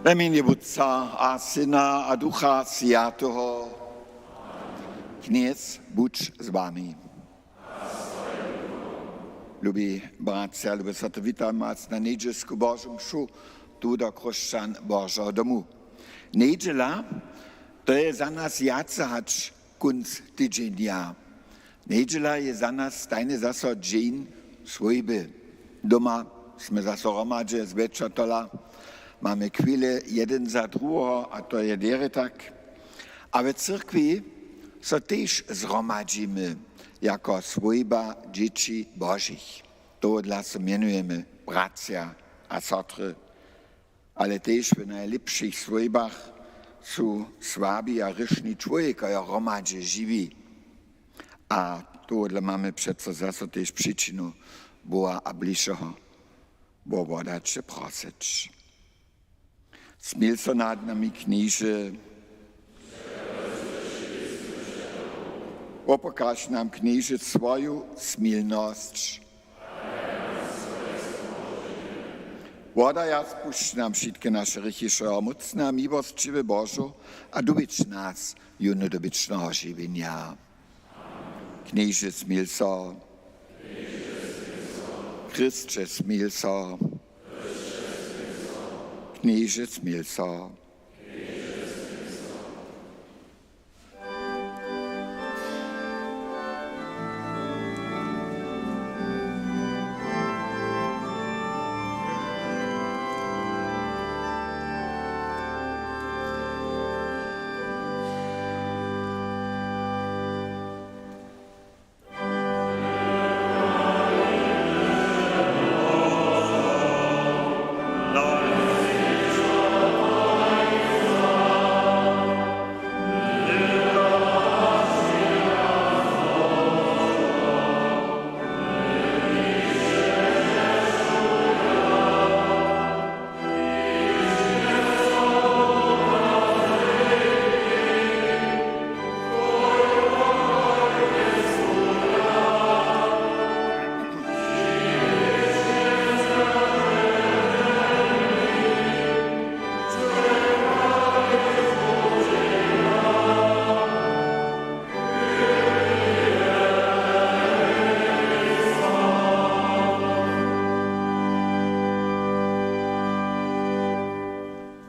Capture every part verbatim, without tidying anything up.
W mjenje Wótca a Syna a Ducha Swjateho. Knjez budź z wami. Lubi bratřa, lube sotry, witam was na njedźelsku Božu mšu tu do Chróšćan Božeho domu. Njedźela, to je za nas wjace hač kónc tydźenja. Njedźela je za nas stajnje zaso dźeń swójby. Doma smy zaso hromadźe zwječatola, mamy chwile jedyn za druheho, a to je derje tak. A w cyrkwi so tež zhromadźimy jako swójba dźěći Božich. Tohodla so mjenujemy bratřa a sotry. Ale tež w najlěpšich swójbach su słabi a hrěšni čłowjekojo hromadźe žiwi. A tohodla mamy přeco zaso tež přičinu Boha a bližšeho wobhladać, proseć. Smil so nad nami, Knježe. Wopokaž nam, Knježe, swoju smilnosć. Wodaj a spušć nam wšitke naše hrěchi, wšehomócny a miłosćiwy Božo, a dubjeć nas jónu do wěčneho žiwjenja. Knježe, smil so. Chrysće, smil so. Knježe, smil so.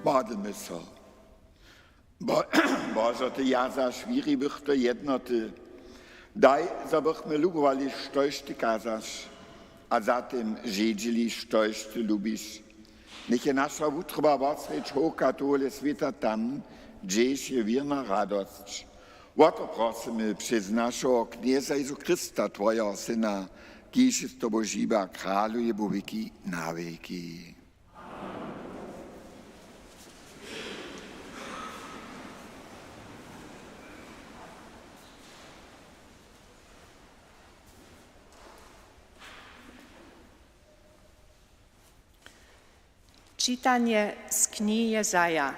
Modlmy so. Bo-, Božo, ty wjazaš wěriwych do jednoty. Daj, zo bychmy lubowali, štož ty kazaš, a za tym žedźili, štož ty lubiš. Njech je naša wutroba woswjeć howka tohole swěta tam, hdźež je wěrna radosć. Wo to prosymy přez našeho Knjeza Jězu Chrysta, twojeho Syna, kiž je z tobu žiwy a kraluje wo wěki na wěki. Čitanje z knihi Jezaja.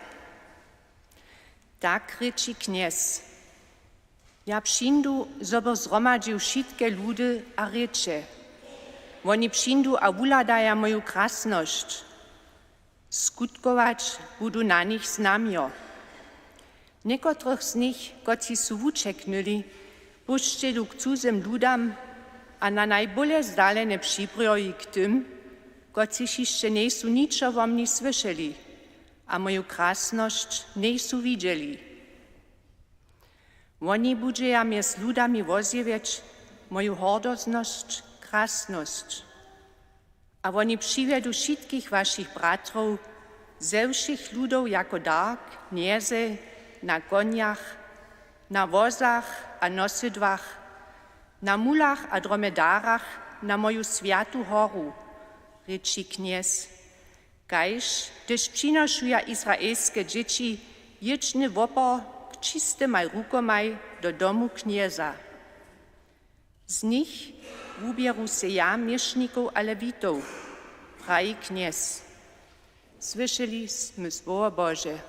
Tak rěči Knjez: Ja přińdu, zo bych zhromadźił wšitke ludy a rěče: Woni přińdu a wuhladaja moju krasnosć. Skutkować budu na nich znamjo. Někotrych z nich, kotřiž su wućeknyli, pušćelu k cuzym ludam a na najbóle zdalene přibrjohi k tym, kotřiž hišće njejsu ničo wo mni słyšeli a moju krasnosć njejsu widźeli. Woni budźeja mjez ludami wozjewjeć moju hordoznosć, krasnosć. A woni přiwjedu wšitkich wašich bratrow ze wšěch ludow jako dar k knjezej na konjach, na wozach a nosydłach, na mulach a dromedarach na moju swjatu horu, rěči knjez, kaž hdyž přinošuja izraelske dźěći jědźbny wopor k čistymaj rukomaj do domu knjeza. Z nich wuběru sej ja měšnikow a Lewitow, praji knjez. Słyšeli smy słowo Bože.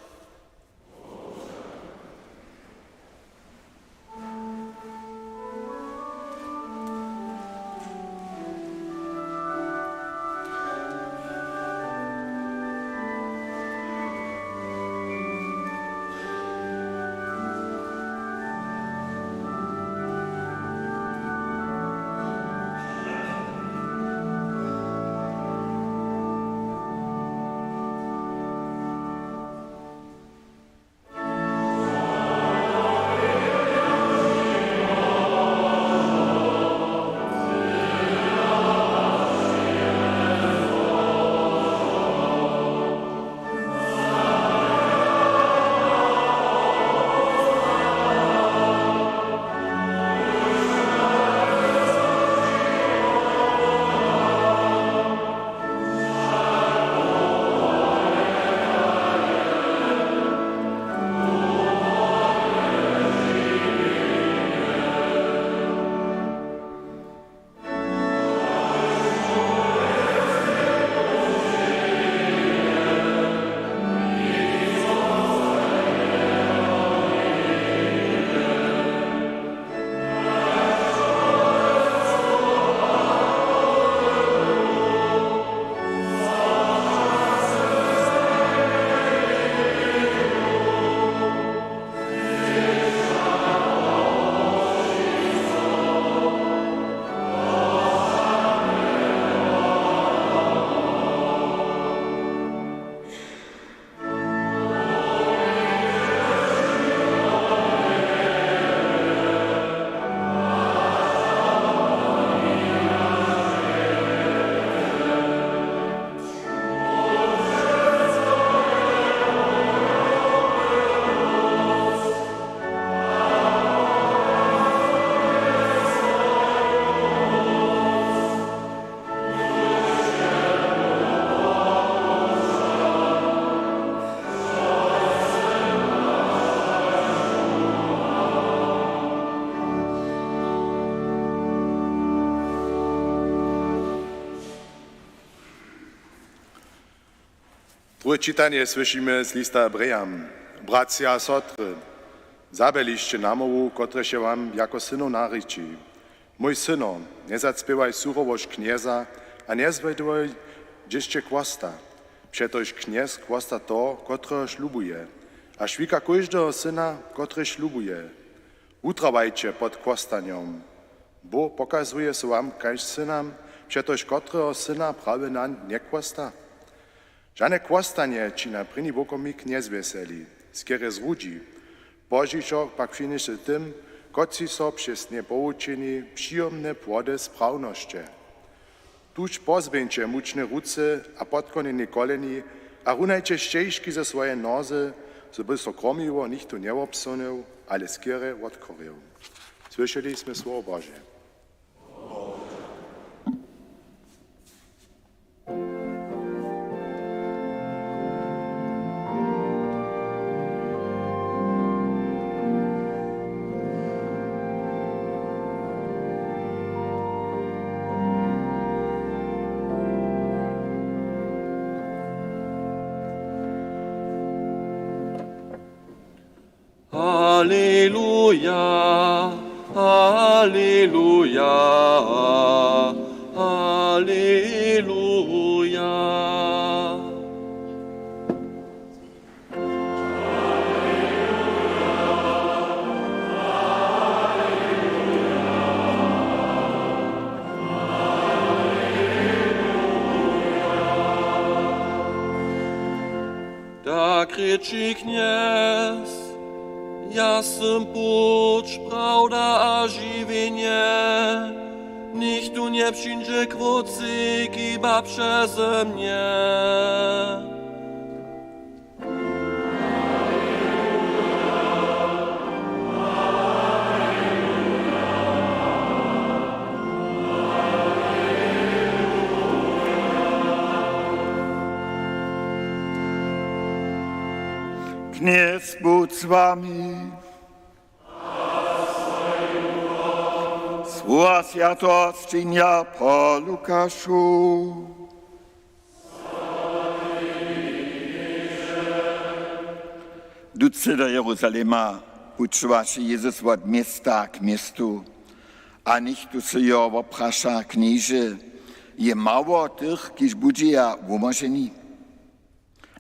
Druhe čitanje słyšimy z lista Hebrejam. Bratřa a sotry, zabylišće namołwu, kotrež je wam jako synow narěči. Mój syno, njezacpěwaj surowošć knjeza a njezwjedłoj dźěsće chłosta, přetož knjez chłosta toho, kotrehož lubuje, a šwika kóždeho syna, kotryž lubuje. Wutrawajće pod chłostanjom. Bóh pokazuje so wam kaž synam, přetož kotreho syna prawje nan njechłosta? Žane chłostanje ći na prěni wokomik njezwjeseli, skerje zrudźi. Pozdźišo pak přińdźeše tym, kotřiž so přez nje powučeni, přijomne płody sprawnosće. Tuž pozběhńće mučne ruce a podkonjene koleni a runajće šćežki ze swoje noze, zo by so kromiło nichtó njewobsyhnył, ale skerje wotchorěł. Słyšeli smy słowo Bože. Aleluja, aleluja, Aleluja. Tak rěči Knjez: Ja sym puć, prawda a žiwjenje. Nichtó njepřińdźe k Wótcej, chiba přeze mnje. Knjez budź z wami. Słowa swjateho sćenja po Lukašu. Hdźež do Jeruzalema pućowaše Jezus wot města k městu, a něchtó so jeho wopraša: Knježe, je mało tych, kiž budźeja wumoženi?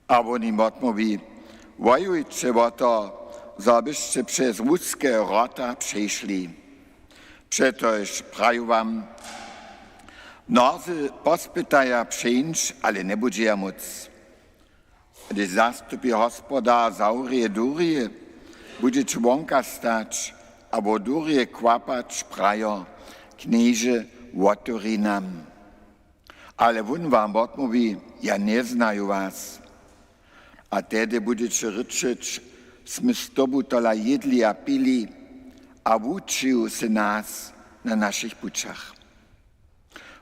A wón jim wotmołwi: Wojujće wo to, zo byšće přez łuske wrota přešli. Přetož praju wam, mnozy pospytaja přeńć, ale njebudźeja móc. Hdyž zastupi hospodar zawrěje durje, budźeće wonka stać a wo durje kwapać, prajo: Knježe, wotewri nam. Ale wón wam wotmołwi: Ja njeznaju was. A tehdy budźeće rěčeć: Smy z tobu tola jědli a pili, a wučił sy nas na našich pućach.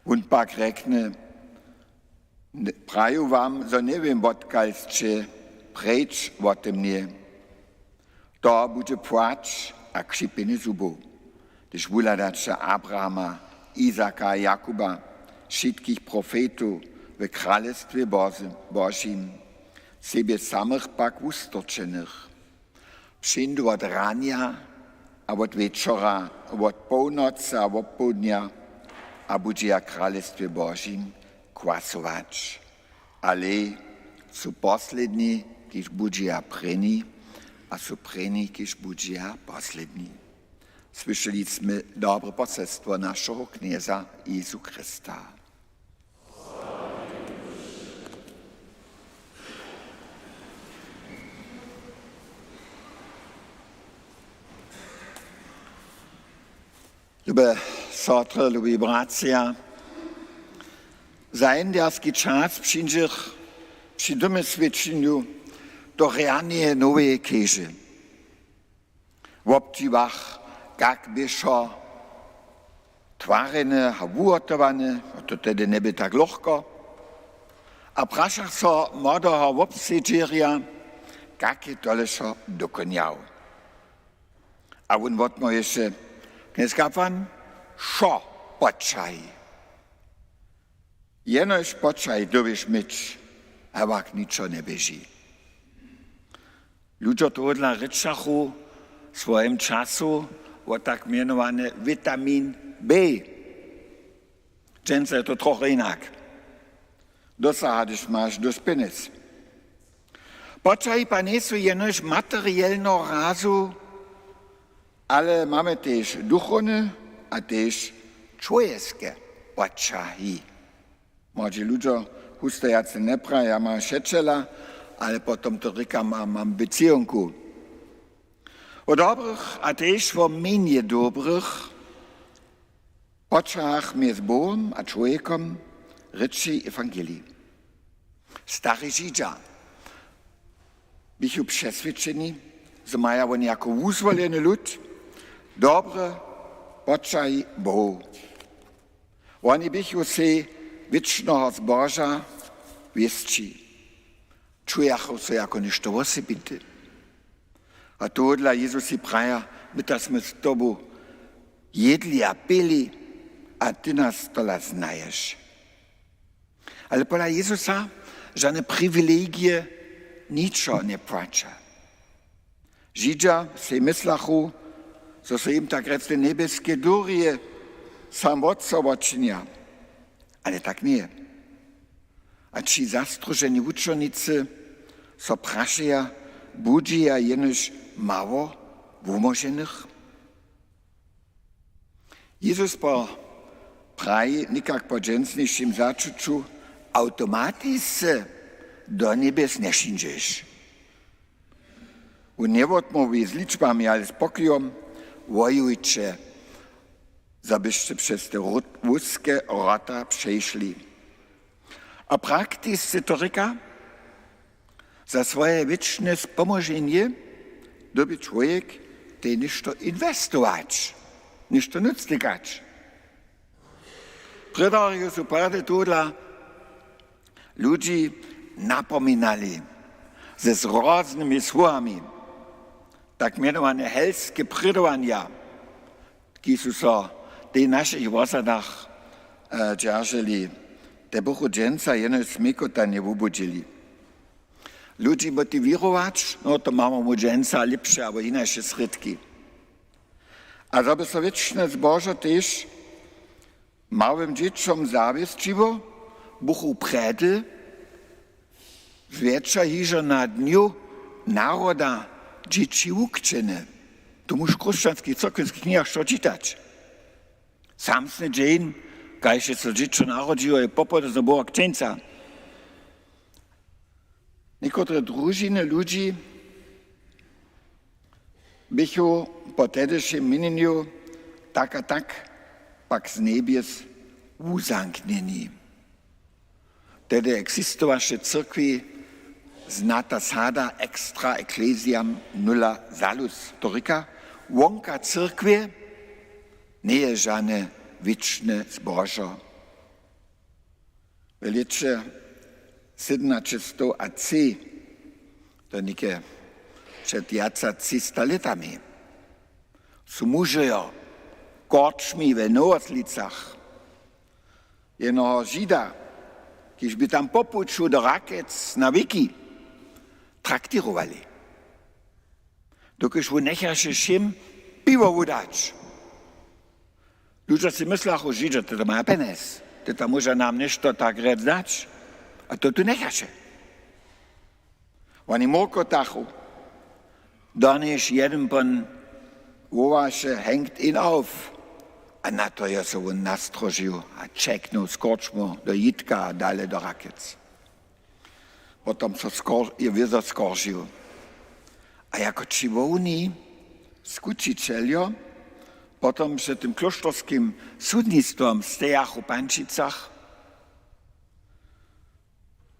Wón pak rjekny: Praju wam, zo njewěm, wotkaž sće, preč wot mnje. To budźe płać a křipjenje zubow, hdyž wuhladaće Abrahama, Izaka a Jakuba, wšitkich profetow w kralestwje Bozy-, Božim, sebje samych pak wustyrčenych. Přińdu wot ranja a wot wječora, wot połnocy a wotpołdnja a budźeja w kralestwje Božim kwasować. Ale su posledni, kiž budźeja prěni, a su prěni, kiž budźeja posledni. Słyšeli smy dobre poselstwo našeho Knjeza Jezu Chrysta. Lube sotry, lubi bratřa, za jendźelski čas přińdźech při Domoswjećenju do rjaneje noweje chěže. Wobdźiwach, kak běšo twarjene a wuhotowany, to tehdy njebě tak lochko, a prašach so młodeho wobsedźerja, kak je tole wšo dokonjał. A wón wotmołwješe: Knjez kapłan, wšo poćahi. Jenož poćahi dyrbješ měć, a wak ničo njeběži. Ludźo tohodla rěčachu w swojim času wo tak mjenowany witamin B. Dźensa je to trochu jinak. Dosaha, hdyž maš dosć pjenjez. Poćahi pak njejsu jenož materielneho razu, ale mamy tež duchowne a tež čłowjeske poćahi. Młodźi ludźo husto wjace njepraja: „Ja mam šećela“, ale potom to rěka: „Mam, mam beziehungku.“ Wo dobrych a tež wo mjenje dobrych poćahach mjez Bohom a čłowjekom rěči ewangelij. Stari Židźa běchu přeswědčeni, zo maja woni jako wuzwoleny lud dobre poćahi Bohu. Woni běchu sej wěčneho zboža wěsći. Čujachu so jako něšto wosebite. A tohodla Jězusej praja: „My to smy z tobu jědli a pili, a ty nas tola znaješ.“ Ale pola Jezusa žane priwilegije ničo njepłaća. Židźa sej mysljachu, zo so jim tak rjec te njebjeske durje sam wot so wočinja. Ale tak njeje. A ći zastroženi wučernicy so prašeja, budźeja jenož mało wumóženych? Jezus po praji, nikak po dźensnišim začuću, awtomatisce do njebjes njepřińdźeš. Wón njewotmołwi z ličbami, ale z pokijom: Wojujće, zo byšće přez te wut-, wuske wrota přešli. A praktisce to rěka: Za swoje wěčne spomóženje dyrbi čłowjek tej něšto inwestować, něšto nutř tykać. Prědarjo su prjedy tohodla ludźi napominali ze zroznymi słowami, tak mjenowane helske prědowanja, kiž su so w tych našich wosadach, e, dźerželi, te buchu dźensa jenož smjekotanje wubudźili. Ludźi motiwěrować, no to mamy my dźensa lěpše abo hinaše srědki. A zo by so wěčne zbožo tež małym dźěćom zawěsćiło, buchu prjedy zwjetša hižo na dnju naroda dźěći wukřćene. Tu móžeš w chróšćanskich cyrkwińskich knihach što čitać. Samsny dźeń, kaž je so dźěćo narodźiło, je popołdnje Boha křćeńca. Někotre družiny ludźi běchu po tehdyšim měnjenju tak a tak pak z njebjes wuzanknjeni. Tehdy eksistowaše w cyrkwi znata sada extra ecclesiam nulla salus. To rěka, wonka cyrkwje njeje žane wěčne zbožo. W lěće sydomnasćestow a tři, to něke před wjac jak třista lětami, su mužojo w korčmi we Nowoslicach jednoho Žida, kiž bě tam po puću do Rakec na wiki, traktěrowali. Dokelž wón njechaše wšěm piwo wudać. Ludźo sej myslach, Židźo, te to maja pjenjez, te to móža nam něšto tak rjec dać. A to tu njechaše. Woni murkotachu, donež jedyn pon wołaše „Hängt ihn auf!“ A na to je so wón nastrožił a ćeknył z korčmu do Jitka a dale do Rakec. Potom so skor-, je wězo skoržił. A jako ći hłowni skućićeljo potom před tym klóšterskim sudnistwom stejachu w Pančicach,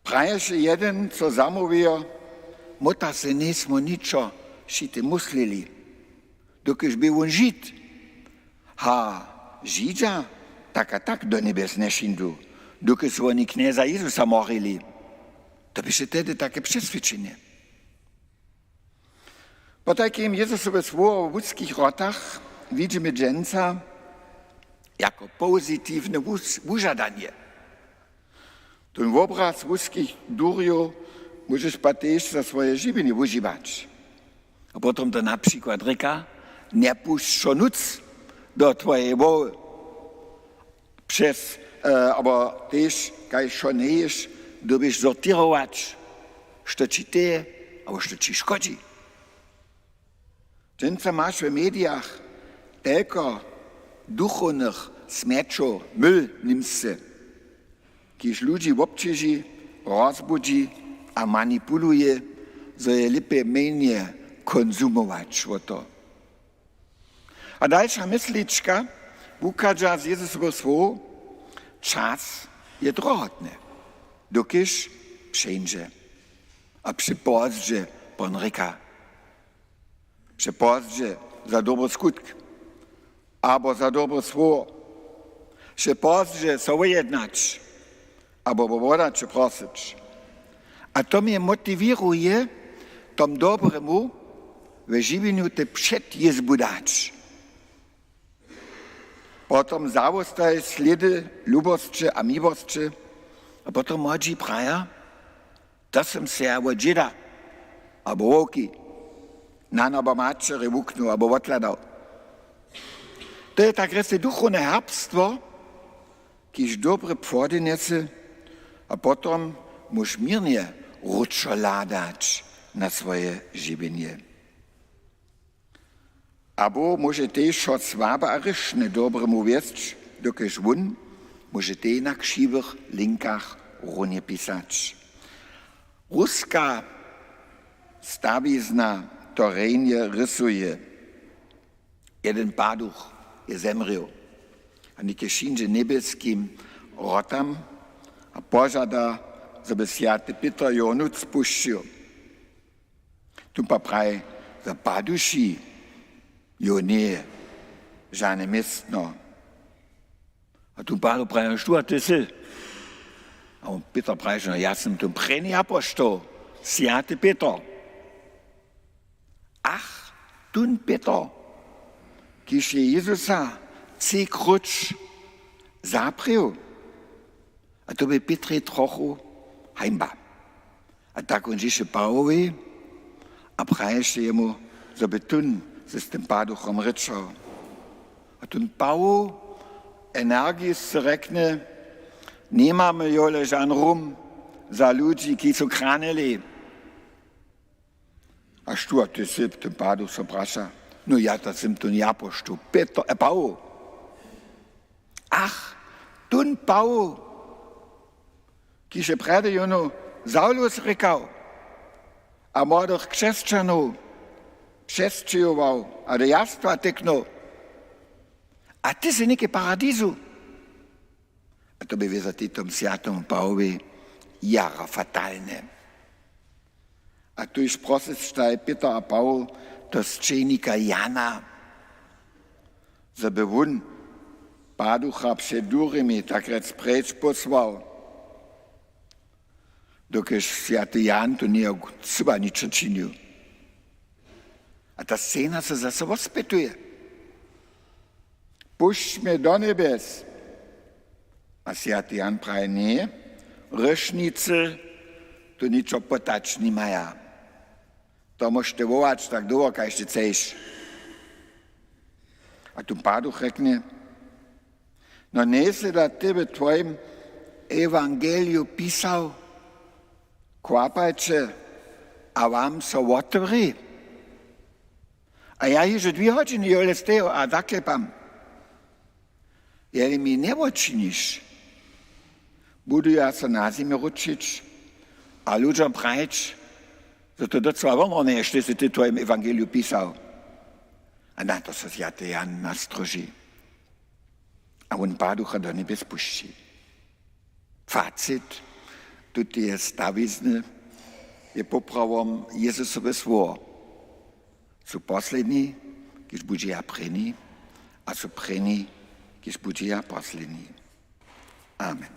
praješe jedyn, co zamołwijo: „Móta sej, njejsmo ničo při tym myslili, dokelž bě wón Žid. Ha, Židźa tak a tak do njebjes njepřińdu, dokelž su woni knjeza Jezusa morili.“ To běše tehdy take přeswědčenje. Potajkim Jezusowe słowo wo wuskich wrotach widźimy dźensa jako pozitiwne wus-, wužadanje. Tón wobraz wuskich durjow móžeš pak tež za swoje žiwjenje wužiwać. A potom to na přikład rěka: „Njepusć wšo nutř do twojeje hłowy.“ Přez, e, abo tež, kaž wšo njeješ, dyrbiš sortirować, što ći teje abo što ći škodźi. Dźensa maš w medijach telko duchownych smjećow, myl w Němsce, kiž ludźi wobćeži, rozbudźi a manipuluje, zo je lěpje mjenje konsumować wo to. A dalša myslička wuchadźa z Jezusowych słowow: „Čas je drohotny, dokelž přińdźe.“ A přepozdźe pon rěka. Přepozdźe za dobry skutk abo za dobre słowo. Přepozdźe so wojednać abo wo wodaće prosyć. A to mje motiwěruje, tomu dobremu we žiwjenju te předjězbu dać. Potom zawostaje slědy lubosće a miłosće. A potom młodźi praja: „To sym sej ja wot dźěda abo wowki, nana abo maćerje wuknył abo wothladał.“ To je tak rěce duchowne herbstwo, kiž dobre płody njese, a potom móž měrnje wróćo hladać na swoje žiwjenje. Abo móže tež wšo słabe a hryšne dobremu wjesć, dokelž wón móže tež na křiwych linkach runje pisać. Ruska stawizna to rjenje rysuje. Jedyn paduch je zemrěł a něke wšindźe njebjeskim wrotam a požada, zo by swjaty Pětr jeho nóc pušćił. Tón pak praji, za paduši jo njeje žane městno. A tón paduch praji: „Štó a ty sy?“ A wón Pětr praji: „No, ja sym tón prěni apoštol, swjaty Pětr.“ Ach, tón Pětr, kiž je Jezusa tři króć zaprěł. A to bě Pětrjej trochu hańba. A tak wón dźěše Pawołej a praješe jemu, zo by tón z tym paduchom rěčał. A tón Pawoł energisce rjekny: „Nimamy jole žan rum za ludźi, ki su kranili.“ „A štó a ty sy?“ tón paduch so praša. „No, ja to sym tón apoštol Pětr, e, Pawoł.“ „Ach, tón Pawoł, kiž je prjedy jónu Saulus rěkał a młodych křesćanow přesćěhował a do jarstwa tyknył. A ty sy něke w paradizu.“ A to bě wězo tež tomu swjatemu Pawołej jara fatalne. A tuž prosystaj Pětr a Pawoł do sćenika Jana, zo by wón paducha před durjemi tak rjec preč pósłał, dokelž swjaty Jan tu njeje chyba ničo činił. A ta scena so zaso wospjetuje. „Pušć mje do njebjes.“ A swjaty Jan praji: „Ně, hryšnicy tu ničo pytać nimaja. To móžte wołać tak dołho, kaž sće chceš.“ A tu paduch rjekny: „No, njejsy da ty w twojim ewangeliju pisał: Kwapajće a wam so wotewri? A ja hižo dwě hodźiny jole steju a zaklepam. Jeli mi njewočiniš, budu ja so na zemi ručić a ludźom prajić, zo to docyła womornje, štož sy ty w twojim ewangeliju pisał.“ A na to so swjaty Jan nastroži. A wón paducha do njebjes pušći. Facit tuteje stawizny je poprawom Jezusowe słowo: „Su posledni, kiž budźeja prěni, a su prěni, kiž budźeja posledni.“ Amen.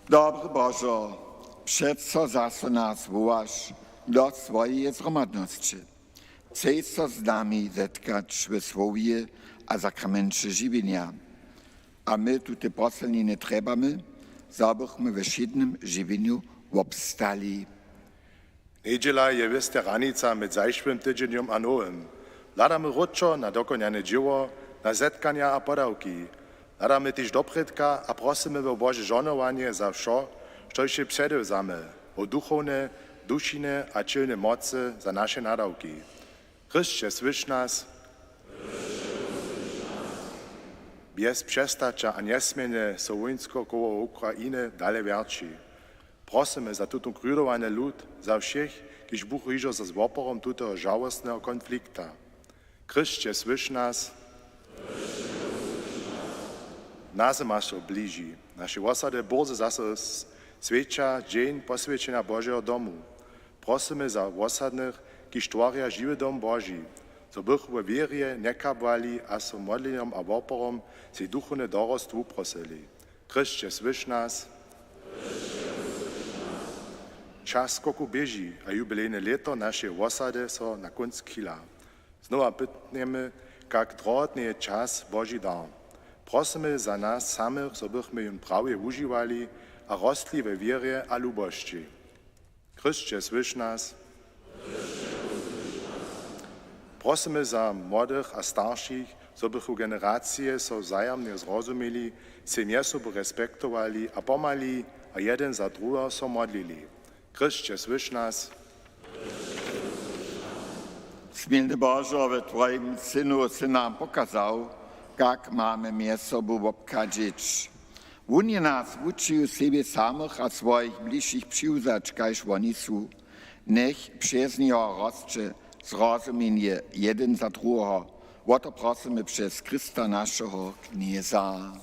Dobry Božo, přeco zaso nas wołaš do swojeje zhromadnosće. Chceš so z nami zetkać we słowje a sakramenće žiwjenja. A my tute posłaniny trjebamy, zo bychmy we wšědnym žiwjenju wobstali. Njedźela je wěste hranica mjez zašłym tydźenjom a nowym. Hladamy wróćo na dokonjane dźěło, na zetkanja a podawki. Hladamy tež doprědka a prosymy wo Bože žohnowanje za wšo, štož je předewzamy, wo duchowne, dušine a ćělne mocy za naše nadawki. Chrysće, słyš nas. Bjez přestaća a njesměnje so wojenske koło Ukrainy dale wjerći. Prosymy za tutón krudowany lud, za wšěch, kiž buchu hižo za woporom tutoho žałostneho konflikta. Chrysće, słyš nas. Nazyma so bliži. Naše wosady bórze zaso s-, swjeća Dźeń poswjećenja Božeho domu. Prosymy za wosadnych, kiž tworja žiwy dom Boži, zo bychu we wěrje njekabłali a so modlenjom a woporom sej duchowny dorost wuprosyli. Chrysće, słyš nas. Čas skokow běži a jubilejne lěto našeje wosady so na kónc chila. Znowa pytnjemy, kak drohotny je čas Boži dar. Prosymy za nas samych, zo bychmy jón prawje wužiwali a rostli we wěrje a lubosći. Chrysće, słyš nas. Prosymy za młodych a staršich, zo bychu generacije so wzajamnje zrozumili, sej mjez sobu respektowali a pomhali a jedyn za druheho so modlili. Chrysće, słyš nas. Smilny Božo, we twojim synu sy nam pokazał, kak mamy mjez sobu wobchadźić. Wón je nas wučił sebje samych a swojich bližšich přiwzać, kaž woni su. Njech přez njeho rosće zrozuměnje jedyn za druheho. Wo to prosymy přez Chrysta, našeho Knjeza.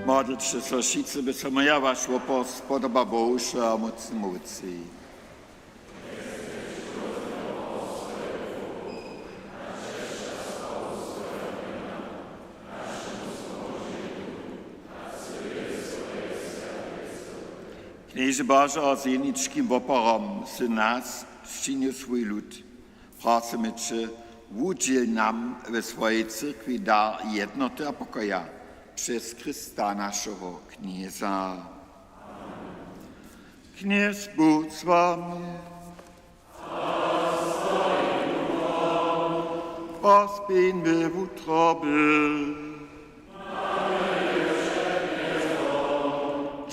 Modlće so wšitcy, by so moja waš wopor spodoba Bohu, wšehomócnemu Wótcej. Knježe Božo, z jeničkim woporom sy nas sčinił swój lud. Prosymy će, wudźěl nam we swojej cyrkwi dar jednoty a pokoja přez Chrysta, našeho Knjeza. Knjez budź z wami. Pospěńmy wutroby.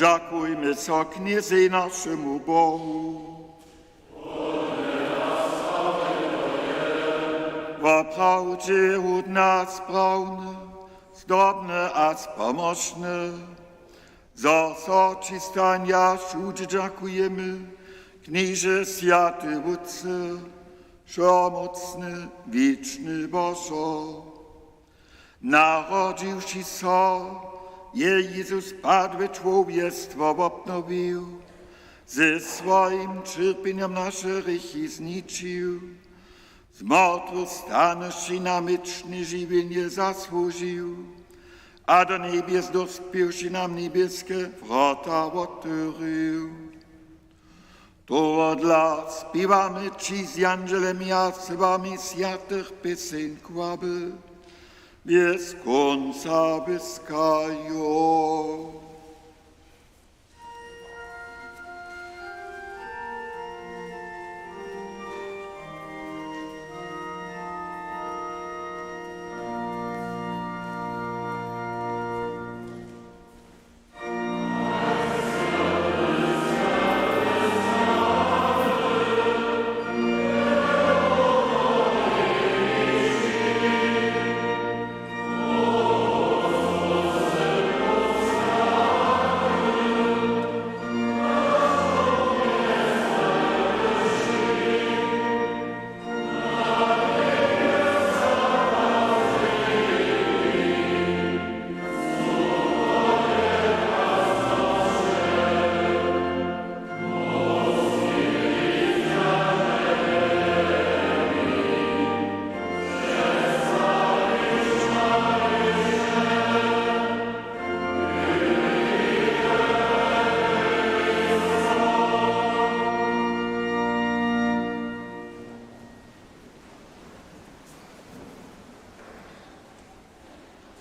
Dźakujmy so Knjezej, našemu Bohu. Woprawdźe hódne a sprawne, zdobne a spomóžne, zo so ći stanja wšudźe dźakujemy, Knježe, swjaty Wótče, wšomócny, wěčny Božo. Narodźiwši so, je Jezus padłe čłowjestwo wobnowił, ze swojim ćerpjenjom naše hrěchi zničił, z mortwych stanowši nam wěčne žiwjenje zasłužił a do njebjes dospěwši nam njebjeske wrota wotewrił. Tohodla spěwamy ći z jandźelemi a sybami swjatych pěseń chwały bjez kónca wyskajo.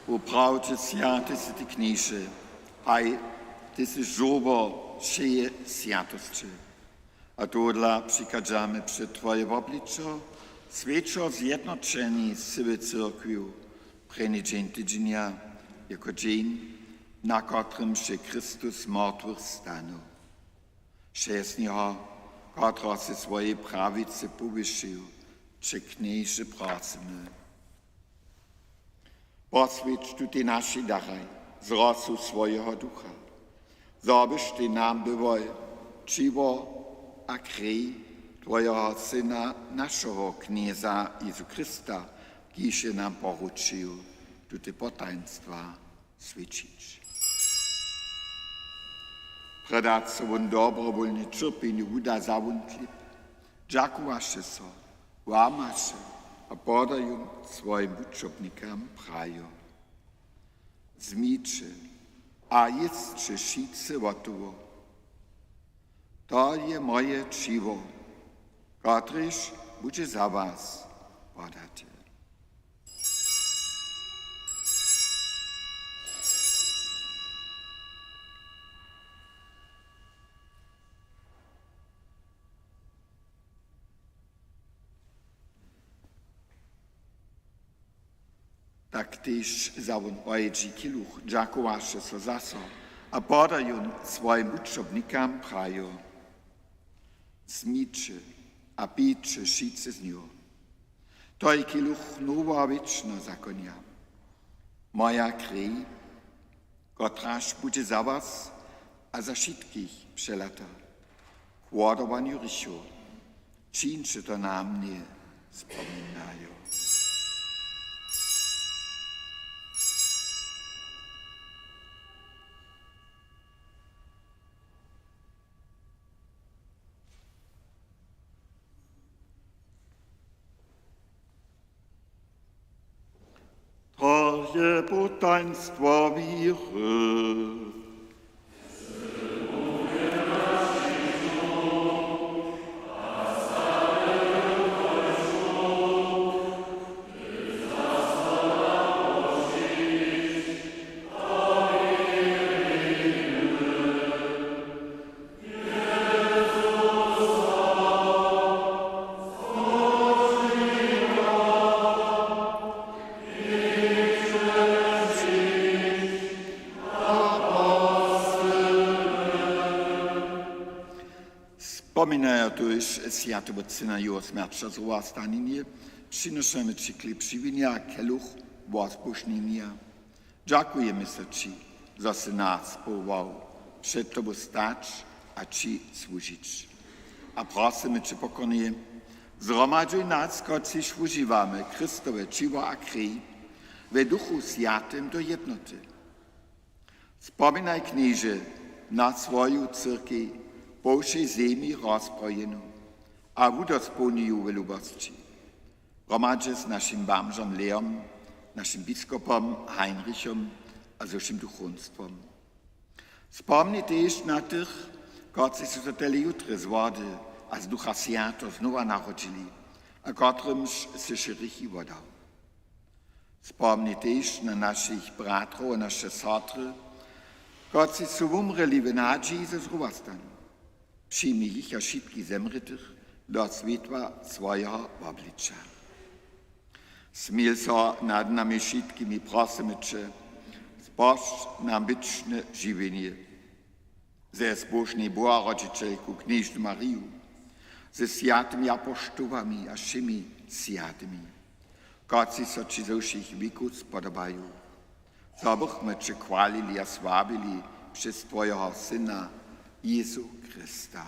Woprawdźe swjaty sy ty, Knježe, haj, ty sy žórło wšeje swjatosće. A tohodla přichadźamy před twoje wobličo, swjećo zjednoćeni z cyłej cyrkwju, prěni dźeń tydźenja, jako dźeń, na kotrymž je Chrystus z mortwych stanył. Přez njeho, kotrehož sy swojej prawicy powyšił, će, Knježe, prosymy. Poswjeć tutej našej daraj z rosu swojeho Ducha, zo byštej nam byłoj ćiwo a krej twojeho Syna, našeho Knjeza Jezu Chrysta, kiž je nam poručił tute potajnstwa swjećić. Prjedy so wón dobrowólnje ćerpjenju wuda, wza wón chlěb, dźakowaše so, łamaše a poda jón swojim wučobnikam, prajo: Wzmiće a jěsće wšitcy wotowo. To je moje ćiwo, kotrež budźe za was podate. Tak tež wza wón wojedźi kiluch, dźakowaše so zaso a poda jón swojim wučobnikam, prajo: Wzmiće a pijće wšitcy z njeho. To je kiluch noweho wěčneho zakonja, moja krej, kotraž budźe za was a za wšitkich přelata k wodawanju hrěchow. Čińće to na mnje spominajo. To je potajnstwo wěry. Spominajo tuž swjaty wótcy na jeho smjerć a zrowastanjenje, přinošamy ći chlěb žiwjenja a keluch wozbóžnjenja. Dźakujemy so ći, zo sy nas powołał, před tobu stać a ći słužić. A prosymy će pokornje, zhromadźuj nas, kotřiž wužiwamy Chrystowe ćěło a krej, we Duchu Swjatym do jednoty. Spominaj, Knježe, na swoju cyrkej po wšej zemi rozprawjenu a wudospołnij ju we lubosći. Hromadźe z našim bamžom Leom, našim biskopom Heinrichom a ze wšěm duchowstwom. Spomni tež na tych, kotřiž su so tele jutrje z wody a z Ducha Swjateho znowa narodźili a kotrymž sy wše hrěchi woddał. Spomni tež na našich bratrow a naše sotry, kotřiž su wumrěli w nadźiji, zo zrowastanu. Přijmi jich a wšitki zemrětych do swětła swojeho wobliča. Smil so nad nami wšitkimi, prosymy će, spožč nam wěčne žiwjenje ze zbóžnej Boharodźićelku knježnu Mariju, ze swjatymi apoštołami a wšěmi swjatymi, kotřiž so ći ze wšěch wěkow spodobaju, zo bychmy će chwalili a sławili přez twojeho Syna Jězu Chrysta.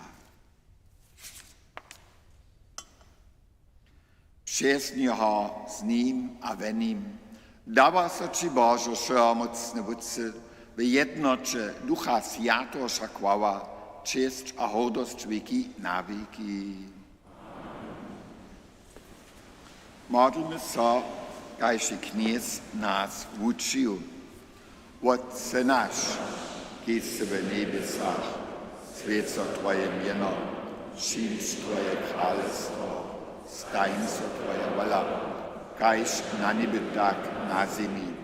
Přez njeho, z nim a we nim dawa so ći, Božo, wšehomócny Wótče, w jednoće Ducha Swjateho wša chwała, česć a hordosć wěki na wěki. Modlmy so, kaž je Knjez nas wučił. Wótče naš, kiž sy w njebjesach, swjeć so twoje mjeno, přińdź twoje kralestwo, stań so twoja wola, kaž na njebje, tak na zemi.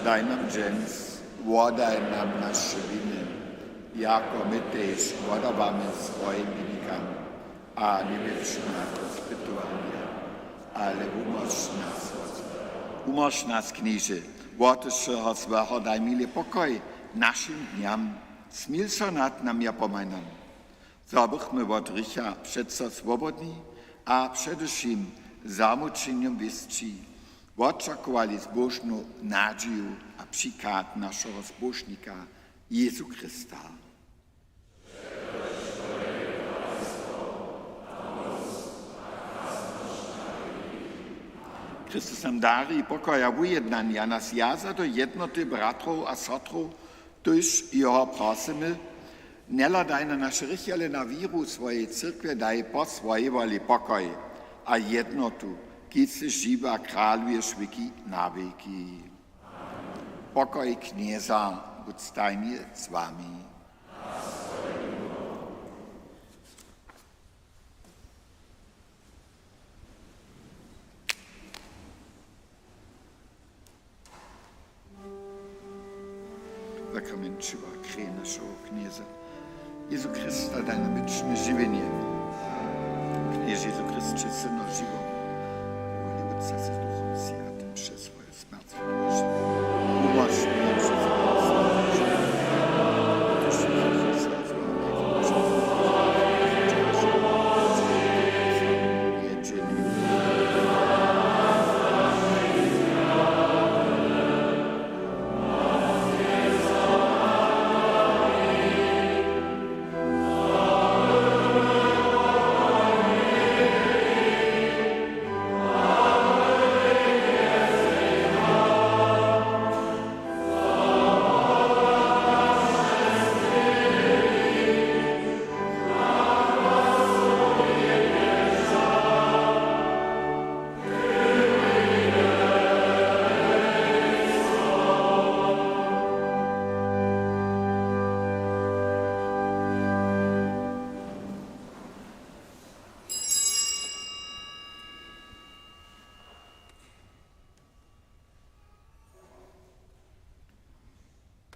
Daj nam dźens, wodaj nam naše winy, jako my tež wodawamy swojim winikam, a njewjedź nas do spytowanja, ale wumóž nas wot złeho. Wumóž nas, Knježe, wot wšeho złeho, daj, miłe, pokoj našim dnjam. Smil so nad nami a pomhaj nam, zo bychmy wot hrěcha přeco swobodni a přede wšěm zamućenjom wěsći wočakowali zbóžnu nadźiju a přichad našeho Zbóžnika Jězu Chrysta. Chrystus nam dari pokoj a wujednanja, nas wjaza do jednoty bratrow a sotrow, tuž jeho prosymy: njehladaj na naše hrěchi, ale na wěru swojej cyrkwje daj po swojej woli pokoj a jednotu, kiž sy žiwy a kraluješ wěki na wěki. Pokoj Knjeza budź stajnje z wami. Zakrament ćěła a kreje našeho Knjeza Jězu Chrysta daj nam wěčne žiwjenje. Knježe Jězu Chrysće, Syno žiweho, woli Wótca z Duchom Swjatym, přez swoju smjerć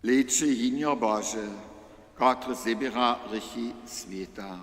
Hlejće, Hinjo Bože, kotryž zběra hrěchi swěta.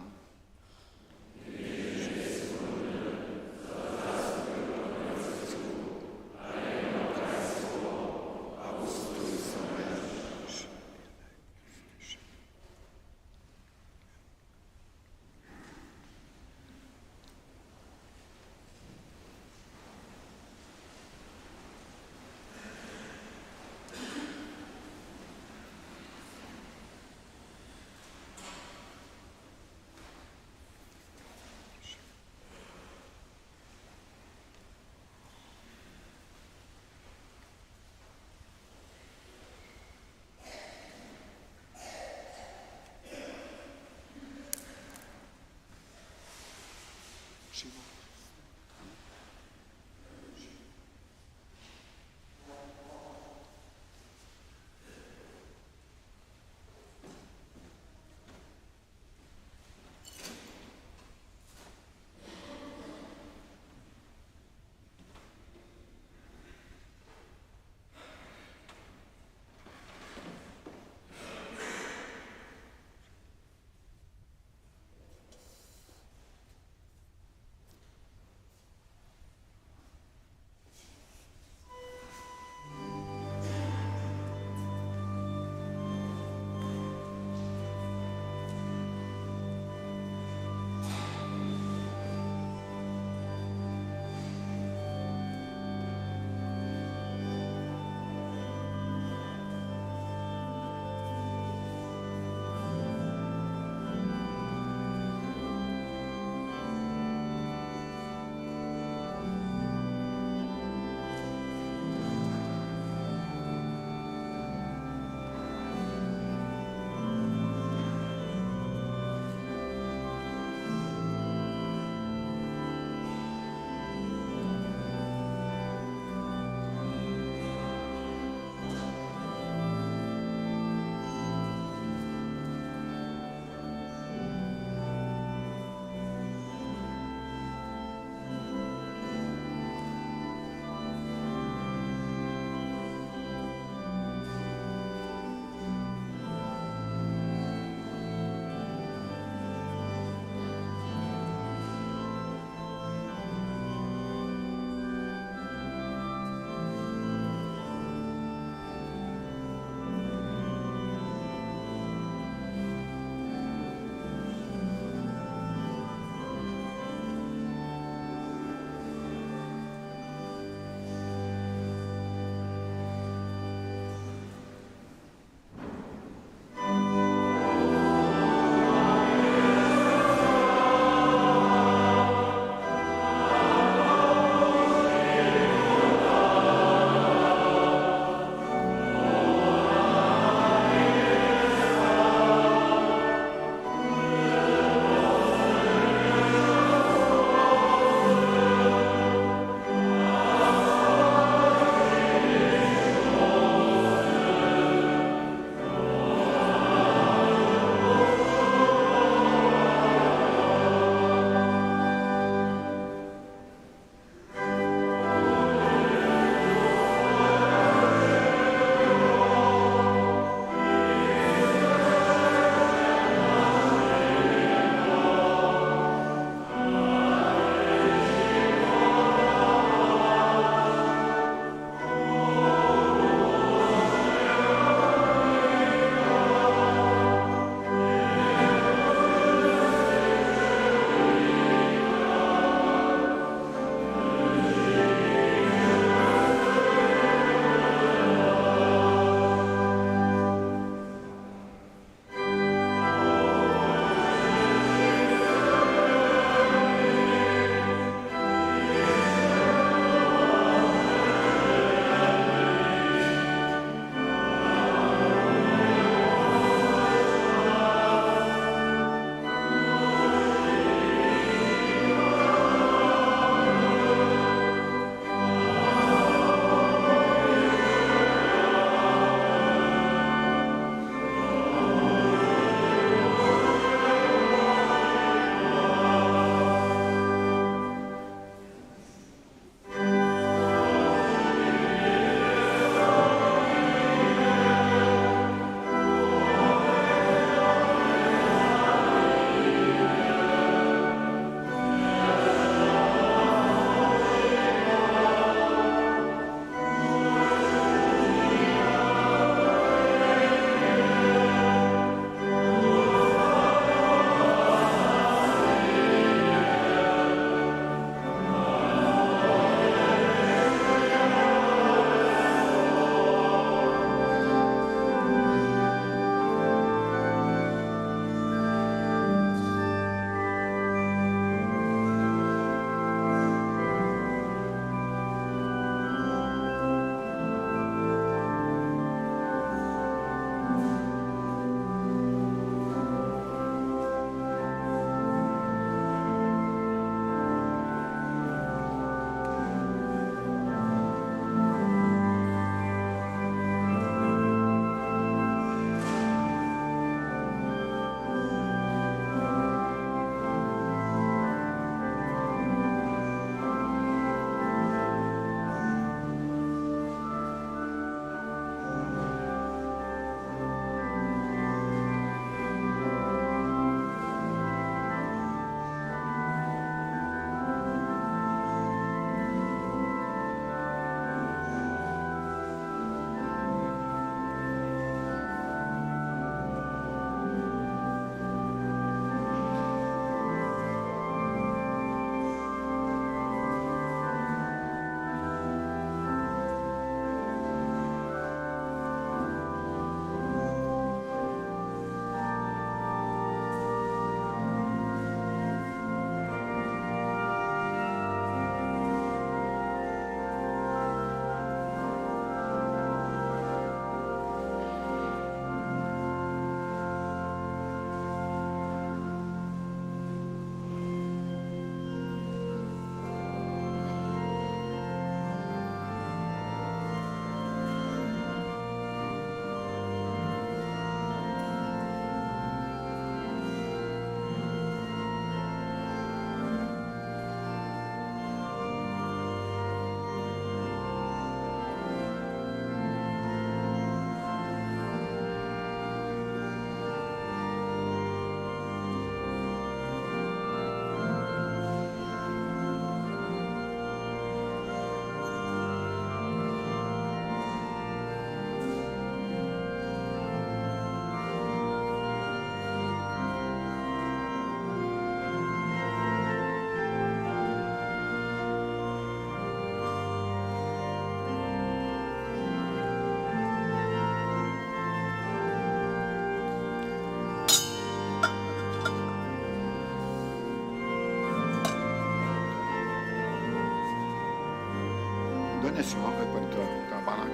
Dnes je hory, to, to pana.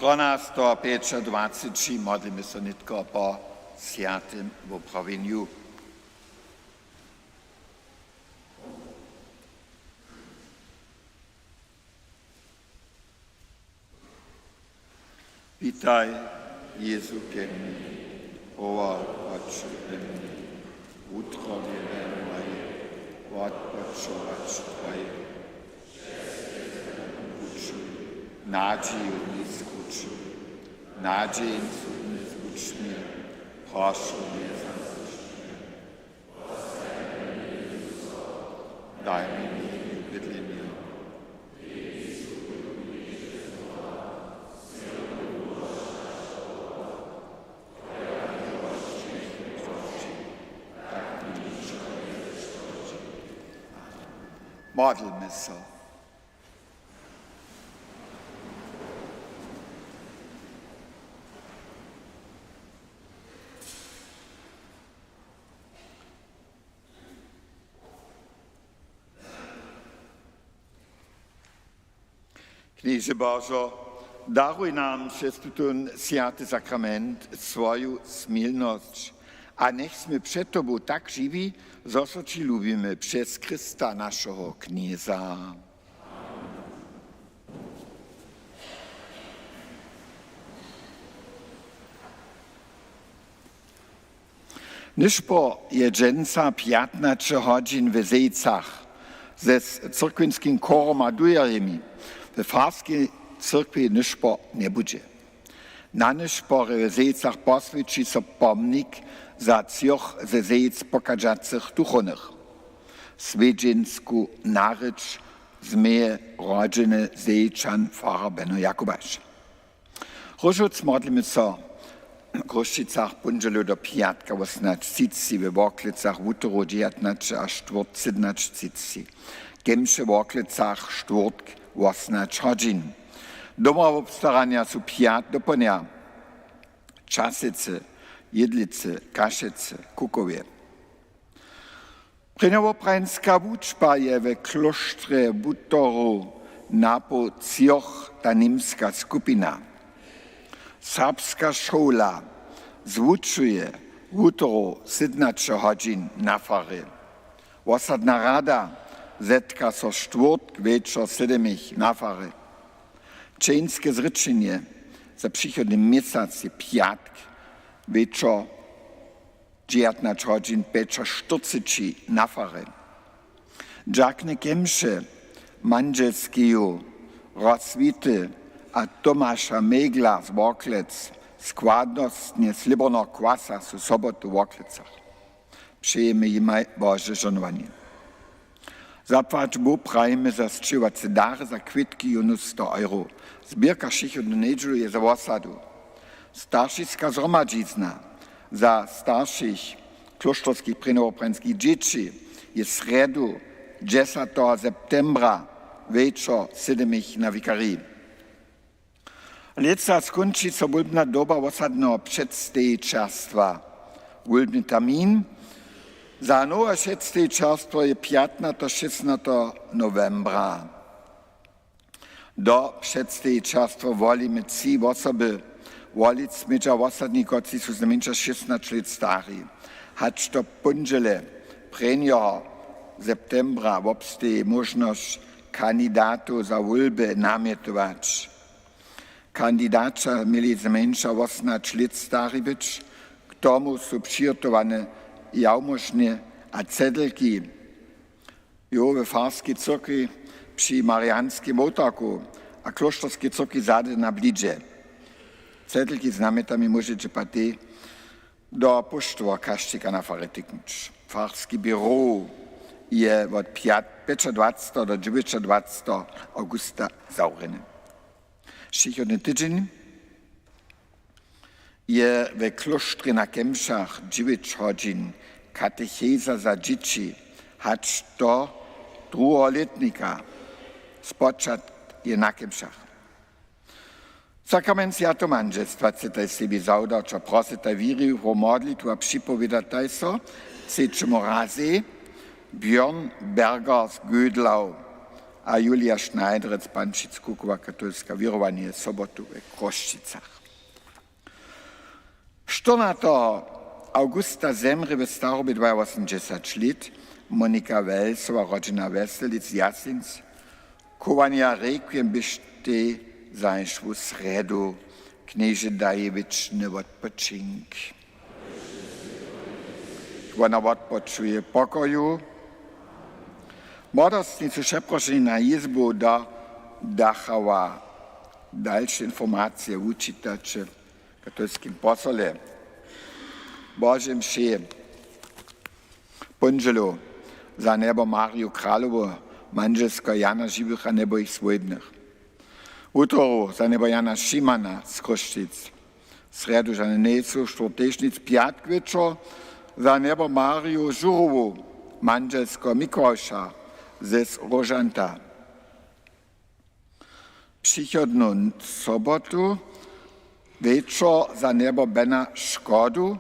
Strona sto pjećadwaceći, modlimy so nětko po swjatym woprawjenju. Witaj, Jezu, ke mni, woła płaću ke mni, wutrobjenje moje, wotpłaćować Twoje. Nadźiju njeskruću, nadźijeńcu njezwučmje, prošu mje za. Daj mi njewidlenje. Modlmy so. Knježe Božo, daruj nam přez tutón swjaty sakrament swoju smilnosć a njech smy před Tobu tak žiwi, zo so Ći lubimy přez Chrysta, našeho Knjeza. Nyšpor je dźensa pjatnaće hodźin w Zejcach ze cyrkwinskim chórom a dujerjemi. We farskej cyrkwi nyšpor njebudźe. Na nyšporje w Zejcach poswjeći so pomnik za třoch ze Zejc pochadźacych duchownych. Swjedźensku narěč změje rodźeny Zejčan farar Beno Jakubaš. Róžowc modlimy so w Chrósćicach póndźelu do pjatka wosomnaće třiceći, we Worklecach wutoru dźewjatnaće a štwórtk sydomnaće třiceći, kemše w Worklecach štwórtk wosomnaće hodźin. Doma wobstaranja su pjatk dopołdnja: Časecy, Jědlicy, Kašecy, Kukowje. Prěnjowopranska wučba je we klóštrje wutoru napoł třoch ta němska skupina. Serbska šoła zwučuje wutoru sydomnaće hodźin na farje. Wosadna rada zetka so štwórtk wječor sydomich na farje. Čeńske zrěčenje za přichodny měsac je pjatk wječor dźewjatnaće hodźin pjećaštyrceći na farje. Dźakne kemše mandźelskeju Roswity a Tomaša Megla z Worklec składnostnje slěborneho kwasa su sobotu w Worklecach. Přejemy jimaj Bože žohnowanje. Zapłać Bóh prajimy za sćěhowace dary, za kwětki jónu sto euro. Zběrka přichodnu njedźelu je za wosadu. Staršiska zhromadźizna za staršich klóšterskich prěnjowopranskich dźěći je srjedu, dźesateho septembra, wječor sydomich na wikariji. Lětsa skónči so wólbna doba wosadneho předstejićerstwa. Wólbny termin za nowe předstejićerstwo je pjatnateho, šěsnateho nowembra. Do předstejićerstwa wolimy tři wosoby. Wolić smědźa wosadni, kotřiž su znajmjeńša šěsnaće lět stari. Hač do póndźele, prěnjeho septembra, wobsteji móžnosć kandidatow za wólby namjetować. Kandidaća měli znajmjeńša wosomnaće lět stari być. K tomu su přihotowane jałmužnje a cedlki. Jo, we farskej cyrkwi při Marianskim wołtarku a klóšterskej cyrkwi zady na blidźe. Cedlki z namjetami móžeće pak tež do póštoweho kašćika na farje tyknyć. Farski běrow je wot pjat-, pjećadwaceteho do dźewjećadwaceteho awgusta zawrjeny. Přichodny tydźeń je we klóštrje na Kemšach dźewjeć hodźin katecheza za dźěći hač do druheho lětnika. Spočatk je na Kemšach. Sakrament swjateho mandźelstwa chcetaj sebi zawdać a prosytaj wěriwych wo modlitwu a připowědataj so třećemu razej: Björn Berger z Gödlau a Julia Schneiderec, Pančic, Kukowa, katolske wěrowanje, sobotu we Chrósćicach. Štyrnateho awgusta zemrě we starobje dwajawosomdźesać lět Monika Welsowa, rodźena Weselic z Jasinc. Chowanja requiem běštej zašłu srjedu. Knježe, daj wěčny wotpočink. Wona wotpočuje w pokoju. Młodostni su přeprošeni na jězbu do Dachau. Dalše informacije wučitaće w katolskim posole. Bože mši póndźelu za njebo Mariju Kralowu, mandźelskeho Jana Žiwych a njebojich swójbnych. Wutoru za njebo Jana Šimana z Chrósćic. Srjedu Žany Nejcu, štwórtečnic, pjatk wječor za njebo Mariju Žurowu, mandźelskeho Mikławša z Róžanta. Přichodnu sobotu wječor za njebo Bena Škodu,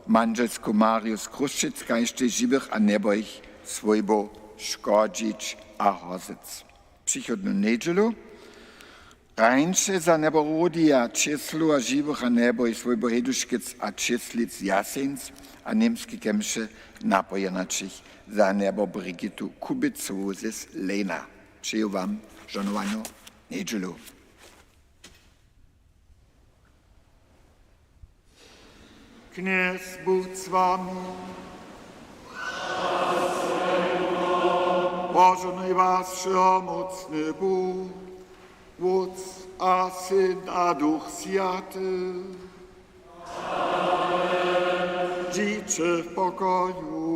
mandźelsku Mariju z Chrósćic, kaž tež žiwych a njebojich swójbow Škodźić a Hozec. Přichodnu njedźelu Krańše za njebo Rodija Čěslowa Žiwych a njeboj swójbow Hejduškec a Čěslic Jaseńc a němski kemše napojenačich za njebo Brigitu Kubicowu z Lejna. Přeju wam žohnowanju njedźelu. Knjez budź z wami. Požohnuj was wšehomócny Bóh, Wótc a Syn a Duch Swjaty. Dźiće w pokoju.